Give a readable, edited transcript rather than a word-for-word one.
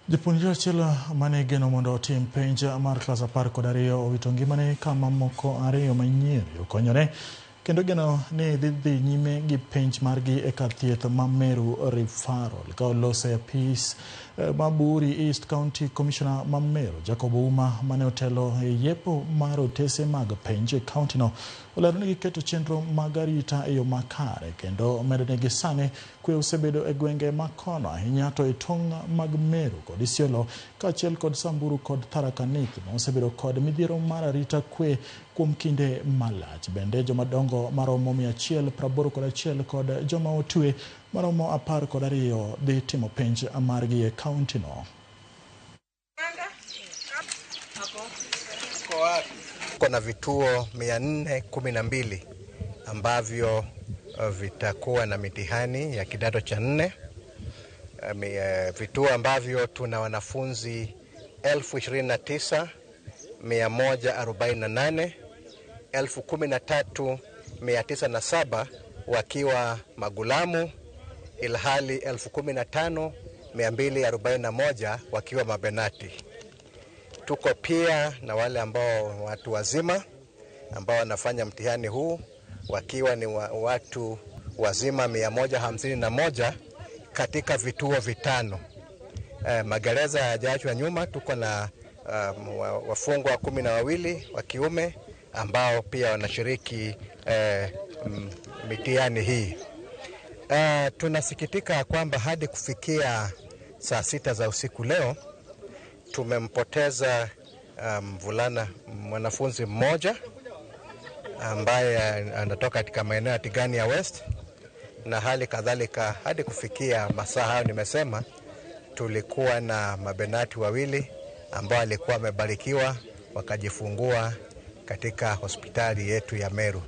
Japuonjre achiel mane igeno mondo otim penj mar klas 12 owito ngimane ka mamoko 2 manyiri okonyore kendo igeno ni dhi nyime gi penj margi e kar thieth ma Meru Referral. Ka oloso e apis ma Buuri East County Commissioner ma Meru Jacob Ouma mane otelo e yepo mar otese mag penj e kaunti no olero ni giketo chenro mag arita e yo makare kendo medo ni gi sani kwe osebedo e gwenge ma kono ahinya to e tong' mag Meru kod Isiolo kaachiel kod Samburu kod Tharaka Nithi ma osebedo kod midhiero mar arita kwe kuom kinde malach. Bende jomadongo maromo 181 kod joma otwe maromo 12 dhi timo penj margi e kaunti no. Kuna vituo 412 ambavyo vitakuwa na mitihani ya kidato cha 4, vituo ambavyo tuna wanafunzi 29,148, 13,907 wakiwa magulamu, ilhali 15,241 wakiwa mabenati. Tuko pia na wale ambao watu wazima ambao wanafanya mtihani huu wakiwa ni watu wazima 151 katika vituo 5. Magereza hayajaachwa nyuma, tuko na wafungwa 12 wa kiume ambao pia wanashiriki mitihani hii. Tunasikitika kwamba hadi kufikia saa 6 za usiku leo tumempoteza mvulana mwanafunzi mmoja ambaye anatoka katika maeneo ya Tigania West, na hali kadhalika hadi kufikia masaa hayo nimesema tulikuwa na mabenati 2 ambao walikuwa wamebarikiwa wakajifungua katika hospitali yetu ya Meru.